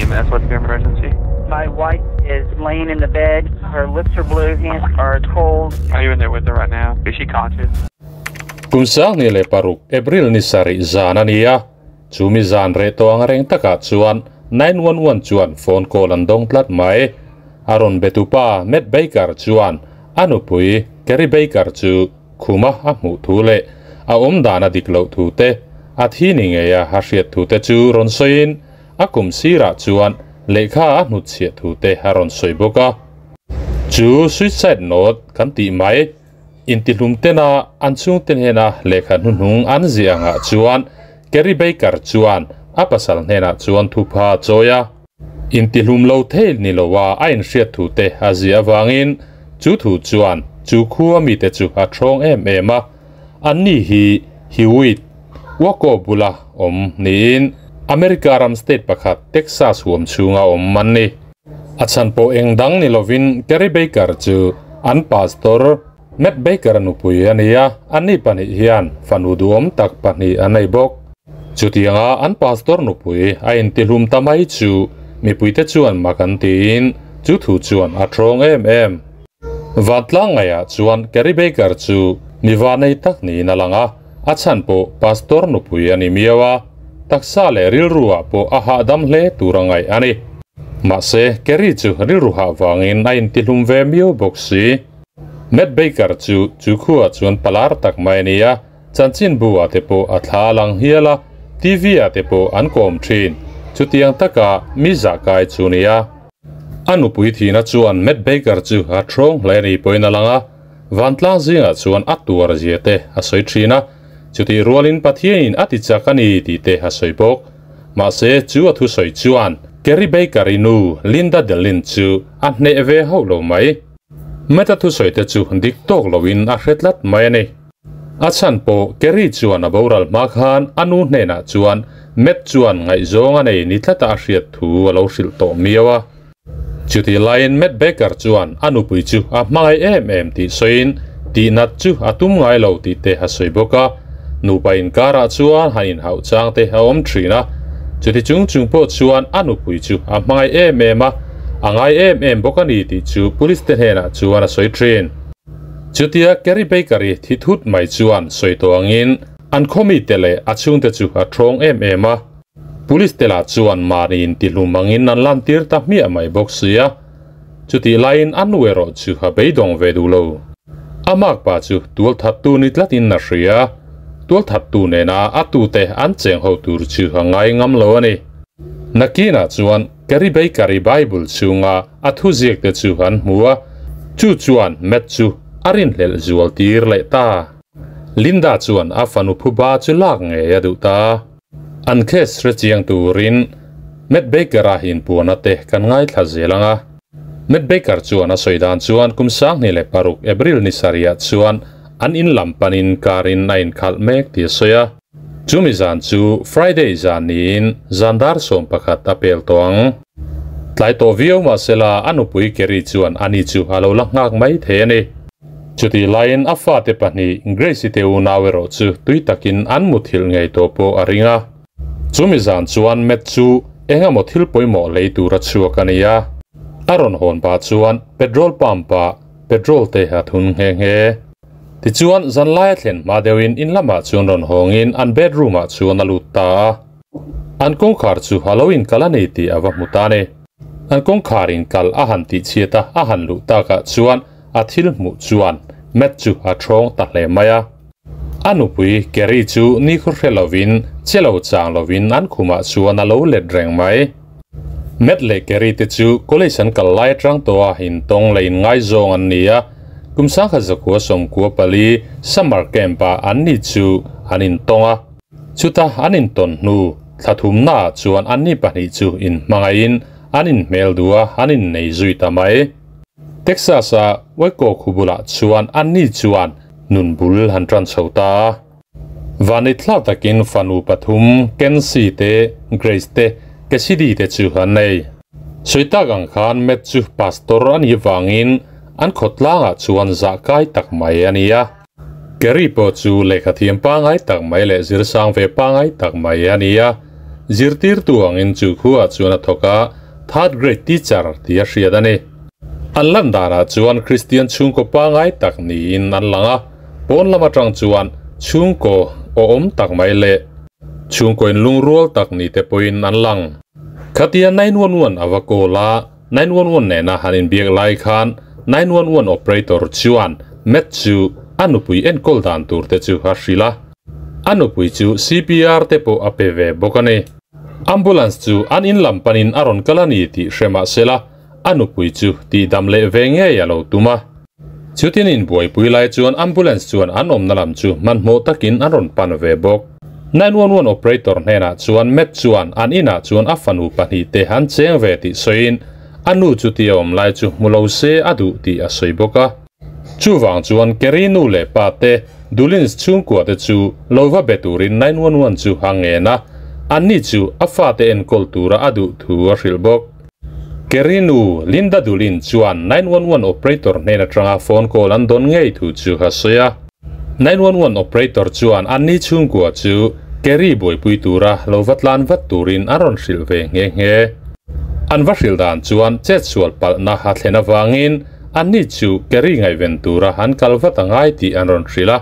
EMS, what's your emergency? My wife is laying in the bed. Her lips are blue, hands are cold. Are you in there with her right now? Is she conscious? Kum 2006 April ni sarih zan a ni a, chumi zan reh tawh ang reng takah chuan 911 chuan phone call an dawng tlat mai. A rawn be tupa Matt Baker chuan a nupui Kerry Baker chu khuma a hmuh thu leh a awm dan a dik loh thu te, a thi ni ngei a a hriat thu te chu rawn sawiin a kum sirah chuan lehkha a hnutchhiah thu te a rawn sawi bawk a. Chu suicide note kan tih mai intihlum tena an chhungte hnena lehkha hnuhnung an ziah angah chuan Kerry Baker chuan a pasal hnenah chuan thupha a chawi a. Intihlum lo thei ni loa a inhriat thu te a ziah avangin chu thu chuan chu khua mite chu a thawng em em a. Anni hi Hewitt, Waco bula awm niin America ram state pakhat Texas huam chhunga awm an ni. A chhan pawh eng dang ni lovin Kerry Baker chu an pastor Matt Baker-a nupui a ni a, anni pahnih hian fanu duhawm tak pahnih an nei bawk. Chutianga an pastor nupui a intihlum ta mai chu mipuite chuan mak an tiin chu thu chuan a thawng em em. Vantlang ngaihah chuan Kerry Baker chu mi vanei tak niin a lang a, a chhan pawh pastor nupui a ni miau a, taksa leh rilruah pawh a hahdam hle tur a ngaih a ni. Mahse, Kerry chu rilru hah vangin a intihlum ve miau bawk si. Matt Baker chu chu khuaah chuan palar tak mai a ni a, Chanchinbu ah te pawh a thla a lang hial a, TV ah te pawh an kawm thin. Chutiang taka mi zah kai chu nia. A nupui thihna chuan Matt Baker chu a thawng hle ni pawhin a lang a, vantlang zingah chuan a tuar zia te a sawi thin a, chutih rualin Pathianin a ti chak a ni tih te a sawi bawk. Mahse chu a thusawi chuan Kerry Baker-i nu Linda Delin chu a hneh ve hauh lo mai. Matt-a thusawi te chu dik tawk loin a hre tlat mai a ni. A chhan pawh Kerry chuan a boral hma khan a nu hnenah chuan Matt chuan ngaihzawng a nei ni tlata a hriat thu a lo hrilh tawh miau a. Chutih laiin Matt Baker chuan a nupui chu a hmangaih em em tih sawiin tihnat chu a tum ngai lo tih te a sawi bawk a. Nupa inkarah chuan han inhauh chang te a awm thin a. Chuti chung chung pawh chuan a nupui chu a hmangaih em em a, a ngai em em bawk a ni tih chu police te hnenah chuan a sawi thin. Chutia Kerry Baker-i thi thut mai chuan sawi tawh angin an khawmite leh a chhungte chu a thawng em em a. Police te lah chuan mahni intihlum angin an lantir ta hmiah mai bawk si a. Chutih laiin a nu erawh chu a beidawng ve duh lo. A makpa chu tualthattu ni tlatin a hria. Tualthattu nena a tute an cheng ho tur chu a ngai ngam lo a ni. Nakinah chuan Kerry Baker-i Bible chhunga a thuziakte chu an hmu a, chu chuan Matt chu a rinhlelh zual tir leh ta. Linda chuan a fanu phuba chu lak ngei a duh ta. An case hre chiang turin Matt Baker-a inpuana te kan ngaithla zel ang a. Matt Baker chuan a sawi dan chuan kum 2006 April ni sarihah chuan an in lam panin car in a inkhalh mek tih a sawi a. Chumi zan chu Friday zan niin zan dar 11 a pel tawh ang. Tlai tawh viau mahsela a nupui Kerry chuan ani chu a lo la nghak mai thei a ni. Chutih laiin a fate pahnih Grace-i te unau erawh chu tui takin an muthilh ngei tawh pawh a ring a. Chumi zan chuan Matt chu eng emaw thil pawimawh lei tur a chhuak a ni a. A rawn hawn pah chuan petrol pump-ah petrol te a thun nghe nghe. Tichuan, zanlai a thlen hma deuhin in lamah chuan rawn hawngin an bedroom ah chuan a lut ta a. An kawngkhar chu a lo inkal a ni tih a va hmu ta a ni. An kawngkhar inkal a han tih chhiat a, a han luh takah chuan a thil hmuh chuan Matt chu a thawng ta hle mai a. A nupui Kerry chu nikhaw hre lovin, che lo chang lovin an khumah chuan a lo let reng mai. Matt leh Kerry te chu college an kal lai atang tawh a intawng leh inngaizawng an ni a, kum 1994 summer camp ah an ni chu an intawng a. Chuta an intawn hnu thla thumna ah chuan an ni pahnih chu inhmangaihin an inhmel duh a, an innei zui ta mai. Texas a Waco khu bulah chuan an ni chuan nun bul han tan chho ta a. Vani thlak takin fanu pathum Kenzie te, Grace te, Cassidy te chu an nei. Sawi tak ang khan Matt chu pastor a nih vangin an khawtlangah chuan zah kai tak mai a ni a. Kerry pawh chu lehkha thiam pangai tak mai leh zirsang ve pangai tak mai a ni a. zirtirtu angin chu khuaah chuan a thawk a, third grade teacher tia hriat a ni. An lan danah chuan Kristian chhungkaw pangai tak niin an lang a, pawn lam atang chuan chhungkaw awhawm tak mai leh chhungkaw inlungrual tak ni te pawhin an lang. Khatia 911 a va call a, 911 nena han inbiak lai khan 911 operator chuan Matt chu a nupui enkawl dan tur te chu a hrilh a, a nupui chu CPR te pawh a pe ve bawk a ni. Ambulance chu an in lam panin a rawn kal a ni tih hre mah sela a nupui chu tihdam leh ve ngei a lo tum a. Chutin inbuaipui lai chuan ambulance chuan an awmna lam chu hmanhmawh takin an rawn pan ve bawk. 911 operator hnenah chuan Matt chuan an inah chuan a fanu pahnihte an cheng ve tih sawiin a nu chuti a awm lai chu hmu lo se a duh tih a sawi bawk a. Chuvang chuan Kerry nu leh pa te Dulins chhungkua te chu lo va be turin 911 chu a ngen a, anni chu a fate enkawl tura a duh thu a hrilh bawk. Kerry nu Linda Dulin chuan 911 operator hnen atanga phone call an dawn ngei thu chu a sawi a. 911 operator chuan anni chhungkua chu Kerry buaipui tura lo va tlan vat turin an rawn hrilh ve nghe nghe. An va hrilh dan chuan chetsual palhna a thlen avangin anni chu Kerry ngaihven tura an kal vat a ngai tih an rawn hrilh a.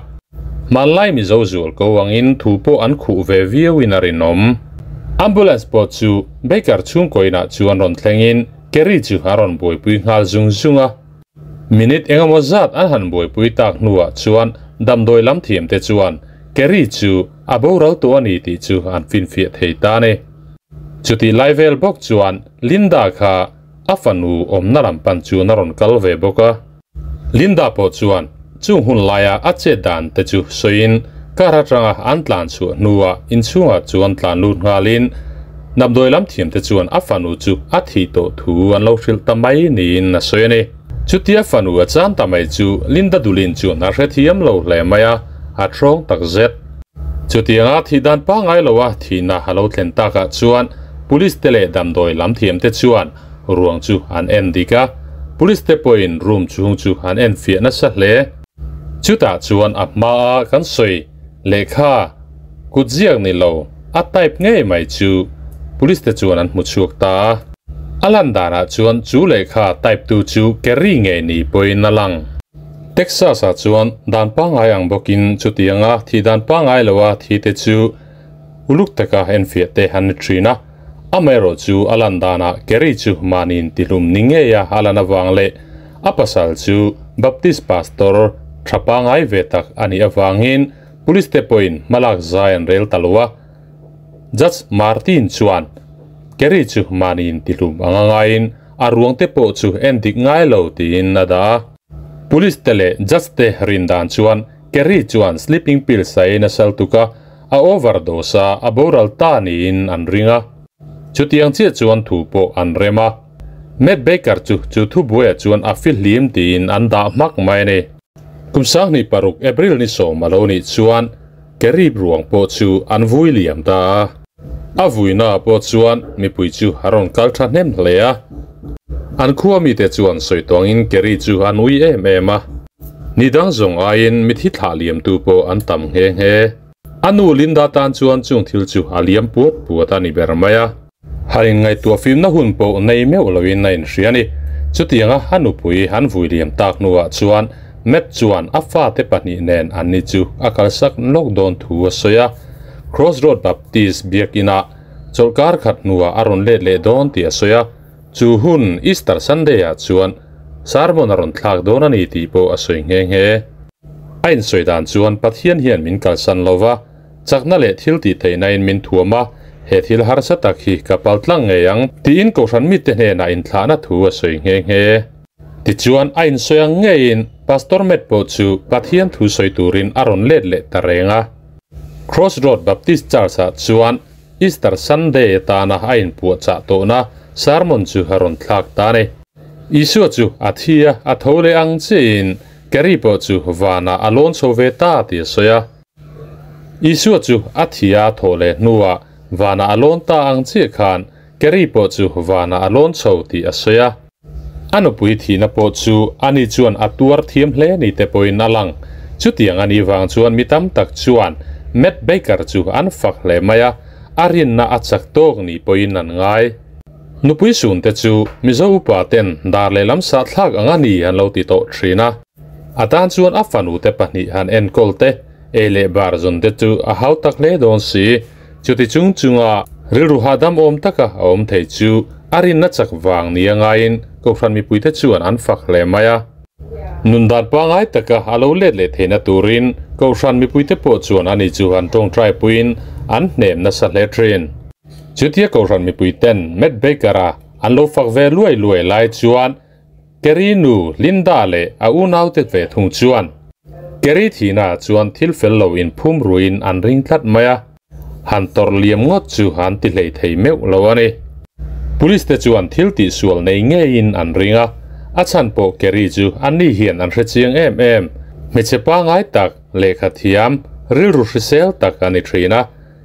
Hmanlai Mizo zual ko angin thu pawh an khuh ve viauin a rinawm. Ambulance pawh chu Baker chhungkaw inah chuan rawn thlengin Kerry chu a rawn buaipui nghal zung zung a. Minute engemaw zat an han buaipui tak hnuah chuan damdawi lam thiamte chuan Kerry chu a boral tawh a ni tih chu an finfiah thei ta a ni. Chutih lai vel bawk chuan Linda kha a fanu awmna lam pan chuan a rawn kal ve bawk a. Linda pawh chuan chung hun laia a chet dan te chu sawiin car atanga an tlan chhuah hnuah inchhungah chuan tlan lut nghalin damdawi lam thiam te chuan a fanu chu a thih tawh thu an lo hrilh ta mai niin a sawi a ni. Chutia fanu a chan ta mai chu Linda Dulin chuan a hrethiam lo hle mai a, a thrawng tak zet. Chutianga thih dan pangngai loa thihna a lo thlen takah chuan police te leh damdawi lam thiam te chuan ruang chu an en dik a, police te pawhin room chhung chu an en fiah nasa hle. Chutah chuan a hmaa kan sawi lehkha kut ziak ni lo a type ngei mai chu police te chuan an hmu chhuak ta a. A lan danah chuan chu lehkha type tu chu Kerry ngei ni pawhin a lang. Texas ah chuan dan pangngai ang bawkin chutianga thih dan pangngai loa thi te chu uluk taka enfiah te an ni thin a. Amaherawh chu a lan danah Kerry chu mahniin tihlum ni ngei a a lan avang leh a pasal chu Baptist pastor tha pangai ve tak a nih avangin police te pawhin hmalak zai an rel ta lo a. Judge Martin chuan Kerry chu mahniin tihlum anga ngaiin a ruang te pawh chu en dik ngai lo tiin a dah a. Police te leh judge te rin dan chuan Kerry chuan sleeping pills a ei nasal tuk a, a overdose a, a boral ta niin an ring a. Chutiang chiah chuan thu pawh an rem a. Matt Baker chu chu thubuaiah chuan a fihlim tiin an dah hmak mai a ni. Kum 26 April ni sawm a lo nih chuan Kerry ruang pawh chu an vui liam ta a. A vuina pawh chuan mipui chu a rawn kal thahnem hle a. An khua mite chuan sawi tawngin Kerry chu an ui em em a. Ni dang zawng aiin mithi thlah liamtu pawh an tam nghe nghe. A nu Linda tan chuan chung thil chu a liam puat puat a ni ber mai a. Han inngaihtuah fimna hun pawh nei meuh loin a inhria a ni. Chutianga a nupui an vui liam tak hnuah chuan Matt chuan a fate pahnih nen anni chu a kalsak lawk dawn thu a sawi a. Crossroad Baptist biakinah chawlhkar khat hnuah a rawn let leh dawn tih a sawi a. Chu hun Easter Sunday-ah chuan sermon a rawn thlak dawn a ni tih pawh a sawi nghe nghe. A insawi dan chuan Pathian hian min kalsan lo va, chakna leh thil tih theihnain min thuam a, he thil harsa tak hi ka pal tlang ngei ang tiin Kohhran mite hnenah inthlahna thu a sawi nghe nghe. Tichuan a insawi ang ngeiin Pastor Matt pawh chu Pathian thu sawi turin a rawn let leh ta reng a. Crossroad Baptist Church-ah chuan Easter Sunday atana a inpuahchah tawhna sermon chu a rawn thlak ta a ni. Isua chu a thi a, a tho leh ang chiahin Kerry pawh chu vanah a lawn chho ve ta tih a sawi a. Isua chu a thi a, a thaw leh hnuah vanah a lawn ta ang chiah khan Kerry pawh chu vanah a lawn chho tih a sawi a. A nupui thihna pawh chu ani chuan a tuar thiam hle ni te pawhin a lang. Chutiang a nih vang chuan mi tam tak chuan Matt Baker chu an fak hle mai a. a rinna a chak tawk ni pawhin an ngai. Nupui sun te chu Mizo upa ten dar lehlam sahthlak ang a ni an lo ti tawh thin a. A tan chuan a fanu te pahnih han enkawl te, ei leh bar zawn te chu a hau tak hle dawn si. Chuti chung chunga rilru hahdam awm taka a awm thei chu a rinna chak vang nia ngaiin Kohhran mipuite chuan an fak hle mai a. Nun dan pangngai taka a lo let leh theihna turin Kohhran mipuite pawh chuan ani chu an tawngtai puiin an hnem nasa hle thin. Chutia Kohhran mipuiten Matt Baker-a an lo fak ve luai luai lai chuan Kerry nu Linda leh a unaute ve thung chuan Kerry thihnaah chuan thil fel lo inphum ruiin an ring tlat mai a. Han tawrh liam ngawt chu an ti hlei thei meuh lo a ni. Police te chuan thil tihsual nei ngeiin an ring a, a chhan pawh Kerry chu anni hian an hre chiang em em. Hmeichhe pangngai tak, lehkha thiam, rilru hrisel tak a ni thin a,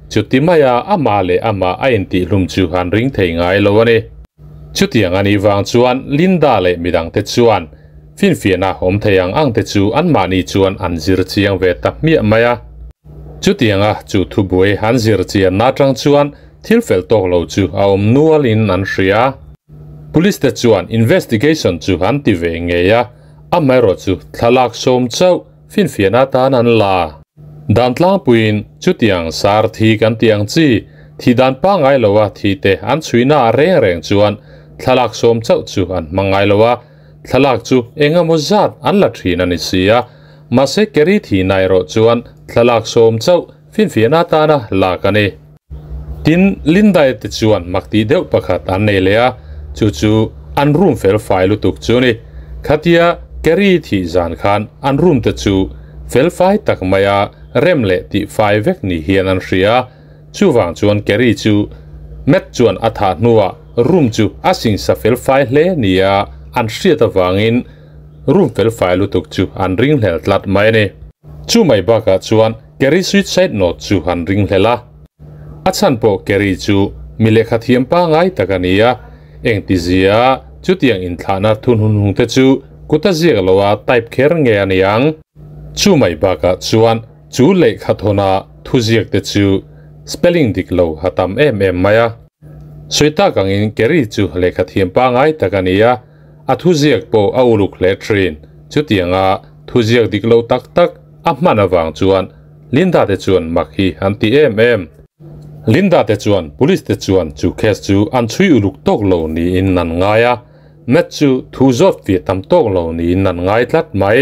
chuti maia amah leh amah a intihhlum chu an ring thei ngai lo a ni. Chutiang a nih vang chuan Linda leh midangte chuan finfiahna awm thei ang ang te chu anmahni chuan an zir chiang ve ta hmiah mai a. Chutianga chu thubuai an zir chianna atang chuan thil fel tawk lo chu a awm nualin an hria. Police te chuan investigation chu an ti ve ngei a, amaherawhchu thlalak sawm chauh finfiahna atan an la. Dan tlangpuiin chutiang sar thi kan tih ang chi, thi dan pangngai loa thi te an chhuihna ah reng reng chuan thlalak sawm chauh chu an hmang ngai lo a, thlalak chu eng emaw zat an la thin a ni si a, mahse Kerry thihna erawh chuan thlalak sawm chauh finfiahna atana lak a ni. Tin, Lindai te chuan mak tih deuh pakhat an nei leh a, chu chu an room fel fai lutuk chu a ni. Khatia Kerry thih zan khan an room te chu fel fai tak maia rem leh tih fai vek ni hian an hria a, chuvang chuan Kerry chu Matt chuan a thah hnuah room chu a singsa fel fai hle nia an hriat avangin room fel fai lutuk chu an ringhlel tlat mai a ni. Chu mai bakah chuan Kerry suicide note chu han ringhlel a. A chhan pawh Kerry chu mi lehkha thiam pangngai tak a ni a, engtizia chutiang inthlahna thunhunhung te chu kut a ziak lo a type kher nge a ni ang. Chu mai bakah chuan chu lehkha thawna thuziak te chu spelling dik lo a tam em em mai a. Sawi tak angin Kerry chu lehkha thiam pangngai tak a ni a, a thuziak pawh a uluk hle thin. Chutianga thuziak dik lo tak tak A hman avang chuan Linda te chuan mak hi an ti em em. Linda te chuan police te chuan chu case chu an chhui uluk tawk lo niin an ngai a, Matt chu thu zawt fiah tam tawk lo niin an ngai tlat mai.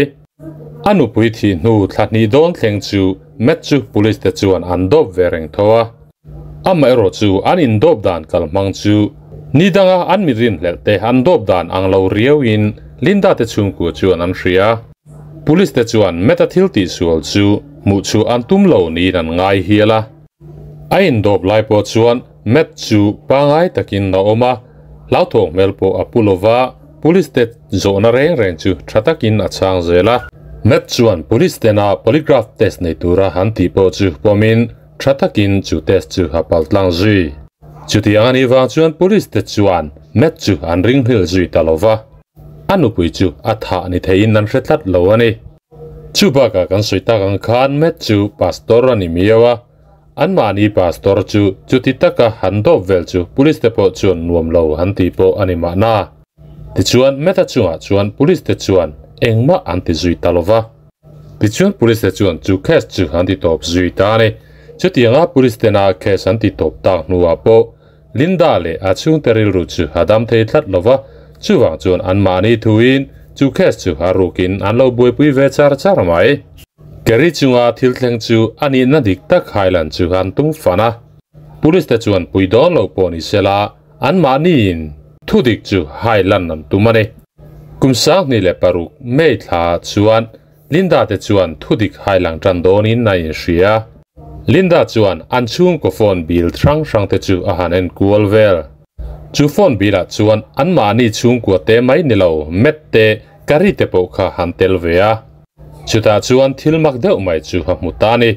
A nupui thih hnu thla hnih dawn thleng chu Matt chu police te chuan an dawp ve reng tho a. Amaherawh chu an indawp dan kal hmang chu ni danga an mi rinhlelh te an dawp dan ang lo riauin Linda te chhungkua chuan an hria. Police te chuan Matt-a thil tihsual chu hmuh chhuah an tum lo niin an ngai hial a. A indawp lai pawh chuan Matt chu pangai takin a awm a, hlauthawng hmel pawh a pu lova, Police te zawhna reng reng chu tha takin a chhang zel a. Matt chuan police tena polygraph test nei tura an tih pawh chu pawmin Tha takin chu test chu a pal tlang zui. Chutiang a nih vang chuan police te chuan Matt chu an ringhlil zui ta lo va, a nupui chu a thah ni theiin an hre tlat lo a ni. Chu bakah kan sawi tak ang khan Matt chu pastor a ni miau a, anmahni pastor chu chuti taka han dawp vel chu police te pawh chuan nuam lo an tih pawh a ni mahna. Tichuan Matt-a chungah chuan police te chuan engmah an ti zui ta lo va. Tichuan police te chuan chu case chu an ti tawp zui ta a ni. Chutianga police tena case an ti tawp tak hnuah pawh Linda leh a chhungte rilru chu a dam thei tlat lo va, chuvang chuan anmahni thuin chu case chu a rukin an lo buaipui ve char char mai. Kerry chunga thil thleng chu a nihna dik tak hailan chu an tum fan a. Police te chuan pui dawn lo pawh ni sela anmahniin thudik chu hailan an tum a ni. Kum 26 May thla chuan Linda te chuan thudik hailang tan dawnin a inhria. Linda chuan an chhungkaw phone bill hrang hrang te chu a han en kual vel. Chu phone bill ah chuan anmahni chhungkua te mai ni lo Matt te Kari te pawh kha han tel ve a. Chutah chuan thil mak deuh mai chu a hmu ta a ni.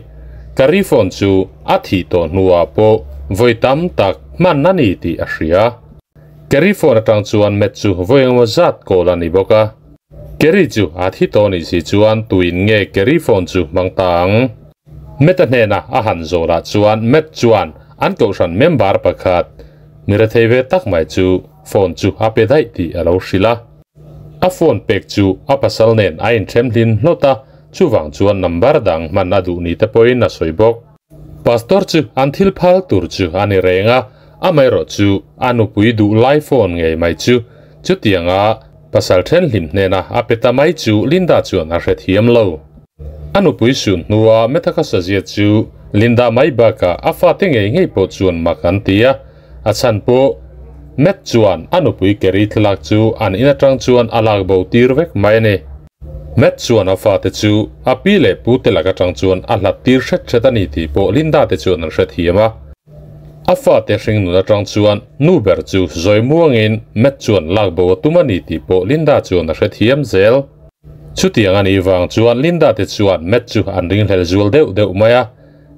Kari phone chu a thih tawh hnuah pawh vawi tam tak hman a ni tih a hria. Kerry phone atang chuan Matt chu vawi engemaw zat call a ni bawk a. Kerry chu a thi tawh nih si chuan tuin nge Kerry phone chu hmang ta ang? Matt-a hnena a han zawhlah chuan Matt chuan an kohhran member pakhat mi rethei ve tak mai chu phone chu a pe daih tih a lo hrilh a. A phone pek chu a pasal nen a inthem hlin hlawt a, chuvang chuan number dang hman a duh ni te pawhin a sawi bawk. Pastor chu an thil phal tur chu a ni reng a, amaherawhchu a nupui duh lai phone ngei mai chu chutianga pasal then hlim hnena a pe ta mai chu Linda chuan a hrethiam lo. A nupui sun hnua Methaka sazia chu Linda mai bakah a fate ngei ngei pawh chuan mak an ti a, a chhan pawh Matt chuan a nupui Kerry thlalak chu an in atang chuan a lak bo tir vek mai a ni. Matt chuan a fate chu a pi leh pu te lak atang chuan a hlat tir hret hret a ni tih pawh Linda te chuan an hrethiam a. A fate hringnun atang chuan nu ber chu zawi muangin Matt chuan lak bo a tum a ni tih pawh Linda chuan a hrethiam zel. Chutiang a nih vang chuan Linda te chuan Matt chu an ringhlel zual deuh deuh mai a,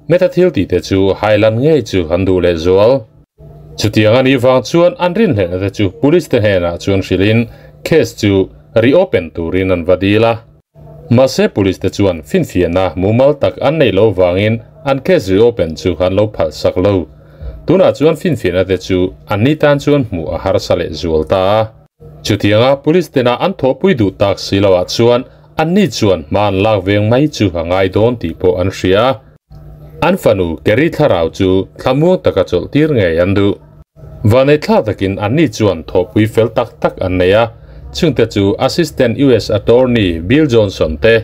Matt a thil tih te chu hailan ngei chu an duh leh zual. Chutiang a nih vang chuan an rinhlelhna te chu police te hnenah chuan hrilhin case chu reopen turin an va dil a. Mahse police te chuan finfiahna mumal tak an neih loh vangin an case reopen chu an lo phalsak lo. Tunah chuan finfiahna te chu an ni tan chuan hmuh a harsa leh zual ta a. Chutianga police tena an thawhpui duh tak si loah chuan anni chuan hma an lak veng mai chu a ngai dawn tih pawh an hria. An fanu Kerry thlarau chu thlamuang taka chawlh tir ngei an duh. Vanei thla takin anni chuan thawhpui fel tak tak an nei a, chungte chu Assistant US Attorney Bill Johnson te,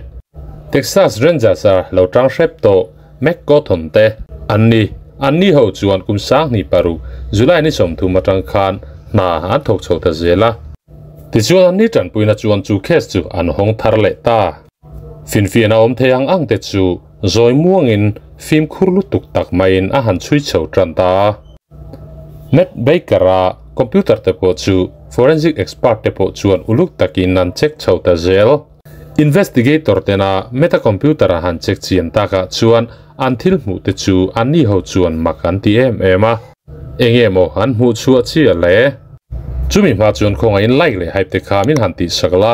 Texas Rangers-a lo tang hrep tawh Mac Cawthon te an ni. Anni ho chuan kum 2006 July ni 30 atang khan hna an thawk chho ta zel a. Tichuan anni tanpuina chuan chu case chu an hawng thar leh ta. Finfiahna awm thei ang ang te chu zawi muangin fimkhur lutuk tak maiin a han chhui chho tan ta a. Matt Baker-a computer te pawh chu forensic expert te pawh chuan uluk takin an check chho ta zel. Investigator tena Meta computer a han check chian takah chuan an thil hmuh te chu anni ho chuan mak an ti em em a. Enge maw an hmuh chhuah chiah le? Chumi hma chuan khawngaihin like leh hype te kha min han tih sak la,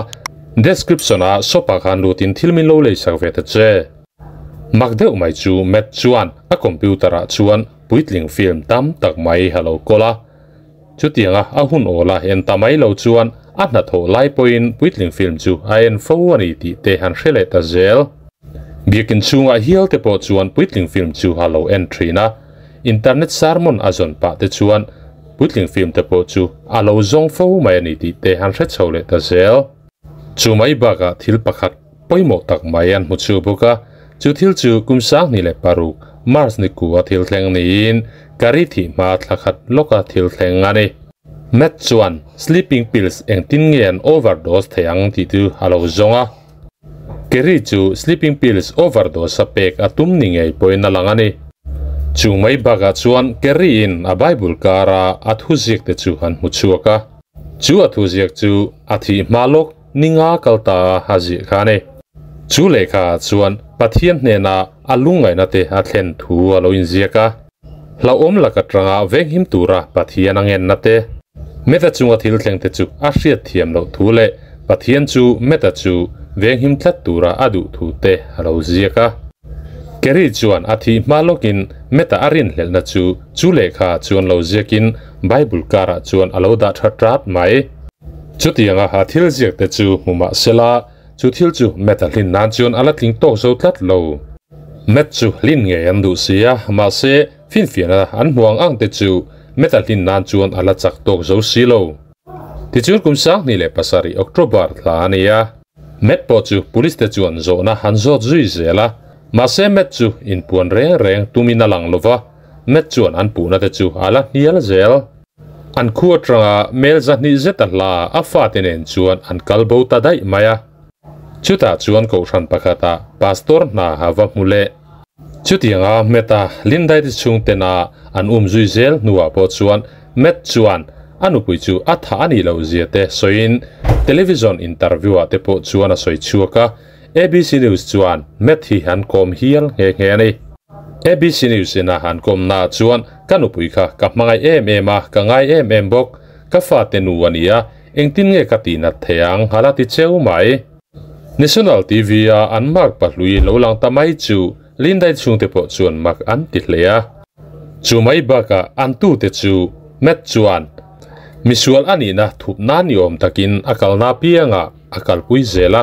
description ah shop ah khan lutin thil min lo lei sak ve ta che. Mak deuh mai chu Matt chuan a computer ah chuan puitling film tam tak mai a lo kawl a. Chutianga a hun awl a en ta mai lo chuan a hnathawh lai pawhin puitling film chu a en fo a ni tih te han hre leh ta zel. Biakin chhungah hial te pawh chuan puitling film chu a lo en thin a, internet sermon a zawn pah te chuan puitling film te pawh chu a lo zawng fo mai a ni tih te han hre chho leh ta zel. Chu mai bakah thil pakhat pawimawh tak mai an hmu chhuak bawk a, chu thil chu kum 2006 March ni ku a thil thleng niin Kari thih hma thla khat lawka thil thleng a ni. Matt chuan sleeping pills engtin nge an overdose thei ang tih chu a lo zawng a. Kerry chu sleeping pills overdose a pek a tum ni ngei pawhin a lang a ni. Chu mai bakah chuan Kerry in a Bible kara a thuziak te chu an hmu chhuak a. Chu a thuziak chu a thih hma lawk ni nga kal ta a ziah kha a ni. Chu lehkha ah chuan Pathian hnena a lungngaihna te a thlen thu a lo inziak a. Hlauhawm lak atanga venghim tura Pathian a ngenna te, Meta chunga thil thleng te chu a hriat thiam loh thu leh Pathian chu Meta chu venghim tlat tura a duh thu te a lo ziak a. Kerry chuan a thih hma lawkin Meta a rinhlelhna chu chu lehkha ah chuan lo ziakin Bible karah chuan a lo dah tha tat mai. Chutianga a thil ziak te chu hmu mah sela, chu thil chu Matt a hlin nan chuan a la tling tawk zo tlat lo. Matt chu hlin ngei an duh si a, mahse finfiahna an hmu ang ang te chu Matt a hlin nan chuan a la chak tawk zo si lo. Tichuan kum 2007 October thla a ni a, Matt pawh chu police te chuan zawhna an zawt zui zel a, mahse Matt chu inpuan reng reng tumin a lang lova, Matt chuan an puhna te chu a la hnial zel. An khu atanga mel zahnih zet a hla a fate nen chuan an kal bo ta daih mai a. Chutah chuan kohhran pakhata pastor hna a va hmu leh. Chutianga Matt-a Lindai te chhungtena an um zui zel hnuah pawh chuan Matt chuan a nupui chu a tha a nih loh zia te sawiin television interview-ah te pawh chuan a sawi chhuak a. ABC News chuan Matt hi an kawm hial nghe nghe a ni. ABC News in a han kawmna ah chuan ka nupui kha ka hmangaih em em a, ka ngai em em bawk. Ka fate nu a ni a, engtin nge ka tihnat thei ang a la ti cheu mai. National TV a an mark pahlui lo lang ta mai chu Lindai chhungte pawh chuan mak an ti hle a. Chu mai bakah an tute chu Matt chuan misual a nihna thup nan ni awm takin a kalna apiangah a kalpui zel a,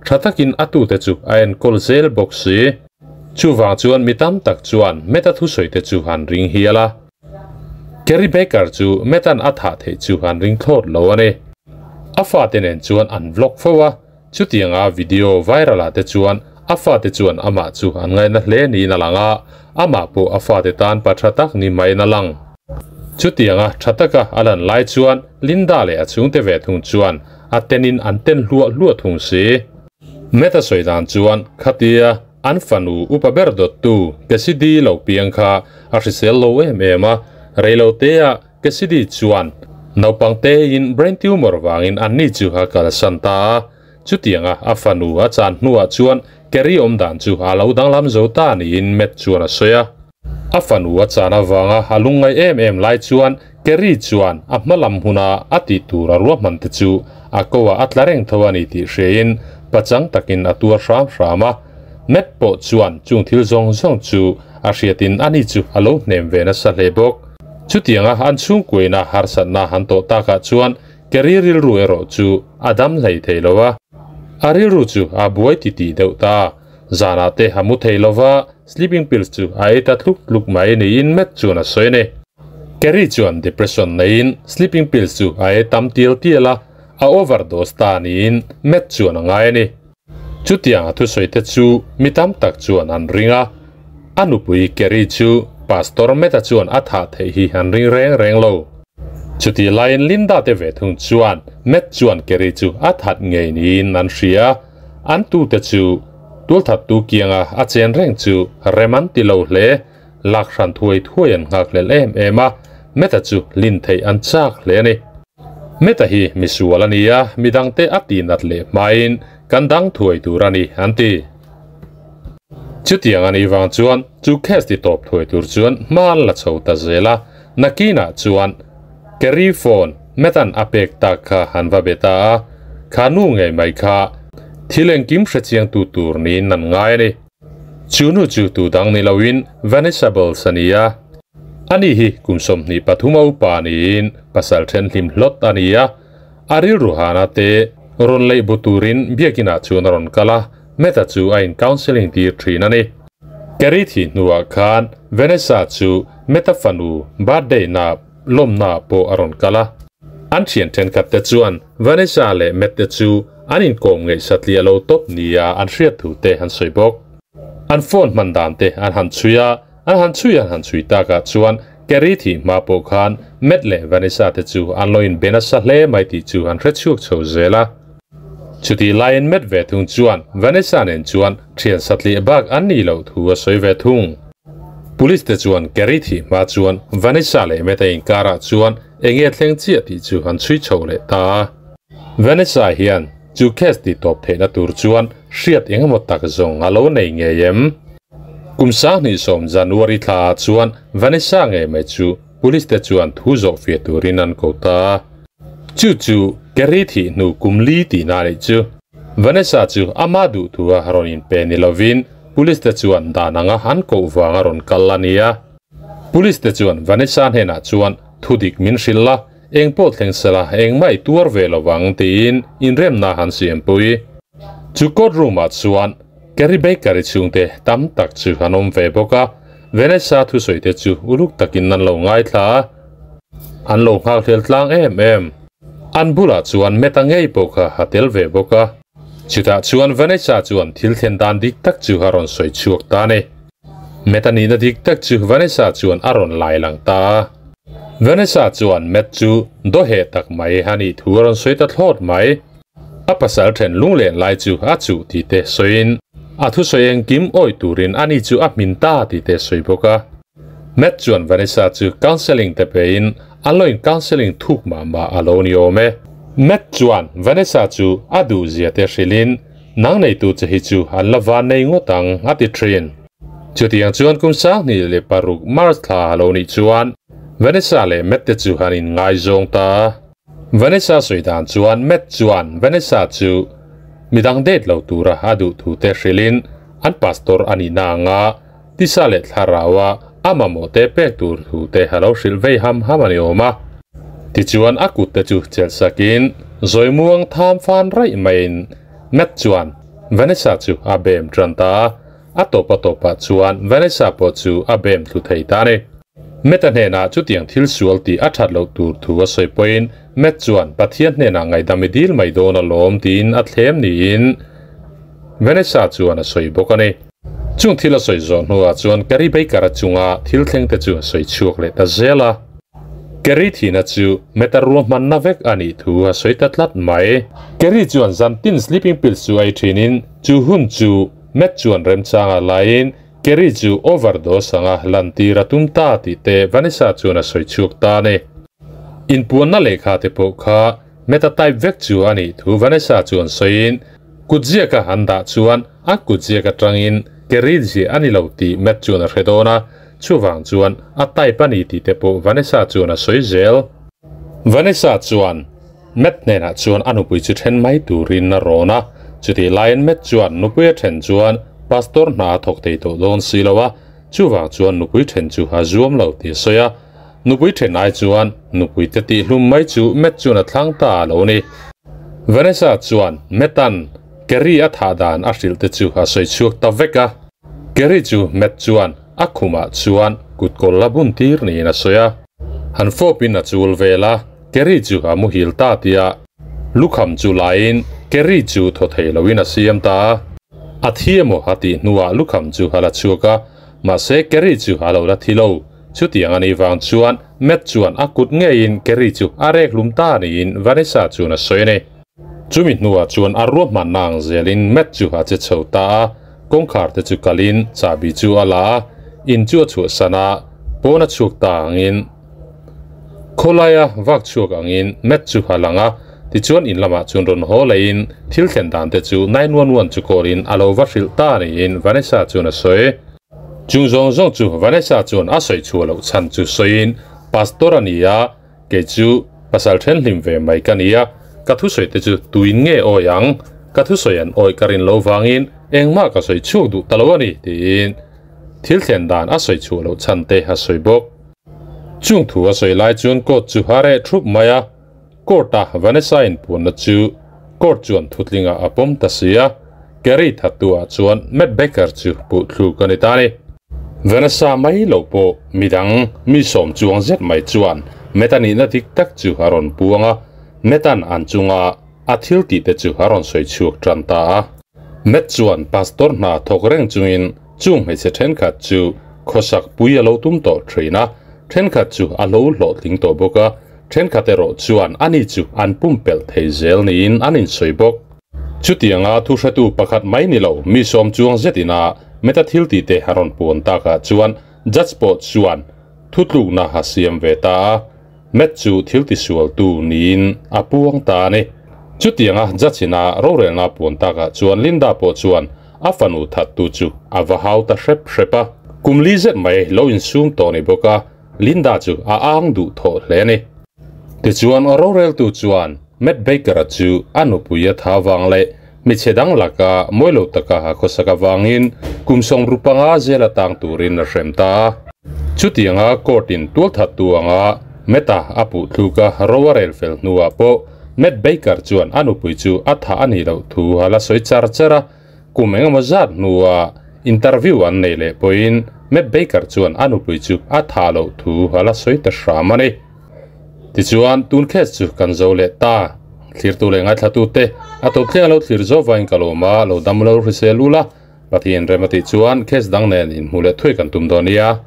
tha takin a tute chu a enkawl zel bawk si. Chuvang chuan mi tam tak chuan Matt-a thusawi te chu an ring hial a. Kerry Baker chu Matt-a'n a thah theih chu an ring thlawt lo a ni. A fate nen chuan an vlog fo a, Chutianga video viral ah te chuan a fate chuan amah chu an ngaihna hle niin a lang a, amah pawh a fate tan pa tha tak ni maiin a lang. Chutianga tha taka a lan lai chuan Linda leh a chhungte ve thung chuan a tenin an ten hluah hluah thung si. Matt a sawi dan chuan khatia an fanu upa ber dawttu Cassidy lo piang kha a hrisel lo em em a, reilotea Cassidy chuan naupang tein brain tumor vangin anni chu a kalsan ta a, chutianga a fanu a chan hnuah chuan Kerry awm dan chu a lo danglam zo ta niin Matt chuan a sawi a. A fanu a chan avanga a lungngai em em lai chuan Kerry chuan a hma lam huna a tih tur a ruahman te chu a ko ah a tla reng tho a ni tih hriain pachang takin a tuar hram hram a. Matt pawh chuan chung thil zawng zawng chu a hriatin ani chu a lo hnem ve nasa hle bawk. Chutianga an chhungkuaina harsatna han tawh takah chuan Kerry rilru erawh chu a dam hlei thei lo a, a rilru chu a buai titih deuh ta. Zanah te a mu thei lo va, sleeping pills chu a ei ta tluk tluk mai niin Matt chuan a sawi a ni. Kerry chuan depression neiin sleeping pills chu a ei tam tial tial a, a overdose ta niin Matt chuan a ngai a ni. Chutiang a thusawi te chu mi tam tak chuan an ring a, a nupui Kerry chu Pastor Matt-a chuan a thah theih hi an ring reng reng lo. Chutih laiin Linda te ve thung chuan Matt chuan Kerry chu a that ngei niin an hria a, an tute chu tualthattu kianga a chen reng chu rem an ti lo hle. Lak hran thuai thuai an nghak hlel em em a, Matt-a chu lin theih an chak hle a ni. Matt-a hi misual a ni a, midangte a tihnat leh hmain kan dang thuai tur a ni, an ti. Chutiang a nih vang chuan chu case ti tawp thuai tur chuan hma an la chho ta zel a, nakinah chuan Kerry phone Matt-a'n a pek tak kha an va be ta a, kha nu ngei mai kha thil engkim hrechiangtu tur niin an ngai a ni. Chu nu chu tu dang ni loin Vanessa Bowles a ni a. Ani hi kum 23 a upa niin pasal then hlim hlawt a ni a. A rilru hana te rawn leih bu turin biakinah chuan a rawn kal a, Matt-a chu a in counselling tir thin a ni. Carrie thih hnuah khan Vanessa chu Matt-a fanu birthday na lawmna pawh a rawn kal a. An thian thenkhat te chuan Vanessa leh Matt te chu an inkawm ngeih satliah lo tawp nia an hriat thu te an sawi bawk. An phone hman dan te an han chhui a, an han chhui an han chhui takah chuan Carrie thih hma pawh khan Matt leh Vanessa te chu an lo inbe nasa hle mai tih chu an hre chhuak chho zel a. Chutih laiin Matt ve thung chuan Vanessa nen chuan thian satliah bak an nih loh thu a sawi ve thung. Police te chuan Carrie thih hma chuan Vanessa leh Matt a inkarah chuan Enge thleng chiah tih chu an chhui chho leh ta a. Vanessa hian chu case tih tawp theihna tur chuan hriat engemaw tak zawng a lo nei ngei em? Kum 2010 January thla ah chuan Vanessa ngei mai chu police te chuan thu zawh fiah turin an ko ta a. Chu chu Kerry thih hnu kum li tihna a nih chu. Vanessa chu ama duh thu a rawn inpe ni lovin police te chuan dan anga an koh vang a rawn kal a ni a. Police te chuan Vanessa hnenah chuan thudik min hrilh la, eng pawh thleng sela engmah i tuar ve lo vang tiin inremna han siampui. Chu court room ah chuan Kerry Baker-i chhungte tam tak chu an awm ve bawk a, Vanessa thusawi te chu uluk takin an lo ngaithla a, an lo nghakhlel tlang em em. An bulah chuan Meta ngei pawh kha a tel ve bawk a. Chutah chuan Vanessa chuan thil thlen dan dik tak chu a rawn sawi chhuak ta a ni. Matt a nihna dik tak chu Vanessa chuan a rawn lai lang ta a. Vanessa chuan Matt chu dawheh tak mai a nih thu a rawn sawi ta thlawt mai. A pasal then lunglen lai chu a chuh tih te sawiin a thusawi engkim awih turin ani chu a hmin ta tih te sawi bawk a. Matt chuan Vanessa chu counselling te pein an lo in counselling thuk mah mah a lo ni awm e. Matt chuan Vanessa chu a duhzia te hrilhin Nang neitu che hi chu an la van nei ngawt ang, a ti thin. Chutiang chuan kum 2006 March thla a lo nih chuan Vanessa leh Matt te chu an inngaizawng ta a. Vanessa sawi dan chuan Matt chuan Vanessa chu midang date lo tura a duh thu te hrilhin an pastor a nihna anga tisa leh thlarau a a mamawh te pek tur thu te a lo hrilh vei ham ham a ni awm a. Tichuan a kut te chu chelh sakin zawimuang tham fan raih maiin Matt chuan Vanessa chu a bem tan ta a, a tawp a tawpah chuan Vanessa pawh chu a bem thlu thei ta a ni. Matt-a hnenah chutiang thil sual tih a that loh tur thu a sawi pawhin Matt chuan Pathian hnenah ngaihdam i dil mai dawn alawm tiin a thlem niin Vanessa chuan a sawi bawk a ni. Chung thil a sawi zawh hnuah chuan Carrie Baker-a chunga thil thleng te chu a sawi chhuak leh ta zel a. Carrie thihna chu Meta ruahmanna vek a nih thu a sawi ta tlat mai. Carrie chuan zan tin sleeping pills chu a ei thinin chu hun chu Matt chuan remchanga laiin Carrie chu overdose anga lantir a tum ta tih te Vanessa chuan a sawi chhuak ta a ni. Inpuanna lehkha te pawh kha Meta type vek chu a nih thu Vanessa chuan sawiin Kutziaka an dah chuan a kutziak atangin Kerry ziah a ni lo tih Matt chuan a hre dawn a, chuvang chuan a type a ni tih te pawh Vanessa chuan a sawi zel. Vanessa chuan Matt hnenah chuan a nupui chu then mai turin a rawn a, chutih laiin Matt chuan nupui a then chuan pastor hna a thawk thei tawh dawn si lo a, chuvang chuan nupui then chu a zuam lo tih a sawi a. Nupui then ai chuan nupui te tih hlum mai chu Matt chuan a thlang ta a lo ni. Vanessa chuan Matt-a'n Kerry a thah dan a hrilh te chu a sawi chhuak ta vek a. Kerry chu Matt chuan a khumah chuan kutkawl la bun tir niin a sawi a. Han fawpin a chul vel a, Kerry chu a muhil ta tia lukham chu laiin Kerry chu thaw thei loin a siam ta a. A thi emaw a tih hnuah lukham chu a la chhuak a, mahse Kerry chu a lo la thi lo. Chutiang a nih vang chuan Matt chuan a kut ngeiin Kerry chu a rek hlum ta niin Vanessa chuan a sawi a ni. Chumi hnuah chuan a ruahmanna ang zelin Matt chu a che chho ta a, kawngkhar te chu kalin chahbi chu a la a, in chu a chhuahsan a, pawn a chhuak ta angin khawlaia vak chhuak angin Matt chu a lang a, tichuan in lamah chuan rawn haw leiin thil thlen dan te chu 911 chu call in a lo va hrilh ta niin Vanessa chuan a sawi. Chung zawng zawng chu Vanessa chuan a sawi chhuah loh chhan chu sawiin, Pastor a ni a, kei chu pasal then hlim ve mai ka ni a, ka thusawi te chu tuin nge awi ang? Ka thusawi an awi ka rin lo vangin engmah ka sawi chhuak duh ta lo a ni, tiin thil thlen dan a sawi chhuah loh chhan te a sawi bawk. Chung thu a sawi lai chuan court chu a reh thup mai a, Court-a Vanessa inpuanna chu court chuan thutlingah a pawm ta si a, Kerry thattu-ah chuan Matt Baker chu puh thluk a ni ta a ni. Vanessa mai lo pawh midang mi sawm chuang zet mai chuan Matt-a nihna dik tak chu a rawn puang a, Matt-a'n an chunga a thil tih te chu a rawn sawi chhuak tan ta a. Matt chuan pastor hna thawk reng chungin chung hmeichhe thenkhat chu khawsak pui a lo tum tawh thin a, thenkhat chu a lo hlawhtling tawh bawk a, thenkhat erawh chuan ani chu an pumpelh thei zel niin an insawi bawk. Chutianga thuhretu pakhat mai ni lo mi sawm chuang zetin a Meta thil tih te a rawn puan takah chuan judge pawh chuan thutlukna a siam ve ta a, Matt chu thil tisualtu niin a puang ta a ni. Chutianga judge-in a rorelna a puan takah chuan Linda pawh chuan a fanu thattu chu a va hau ta hrep hrep a. Kum li zet mai lo insum tawh ni bawk a, Linda chu a ang duh thawh hle a ni. Tichuan roreltu chuan Matt Baker-a chu a nupui a tha vang leh hmeichhe dang laka mawi lo taka a khawsak avangin kum 15 zel atang turin a hrem ta a. Chutianga court-in tualthattu anga Matt-a a puh thluk a ro a rel fel hnuah pawh Matt Baker chuan a nupui chu a thah a nih loh thu a la sawi char char a. Kum engemaw zat hnua interview an nei leh pawhin Matt Baker chuan a nupui chu a thah loh thu a la sawi ta hram a ni. Tichuan, tun case chu kan zo leh ta. Thlirtu leh ngaithlatute, a tawp thleng a lo thlir zo vain ka lawm a, lo dam lo hrisel ula, Pathian rem a tih chuan case dang nen inhmuh leh thuai kan tum dawn nia.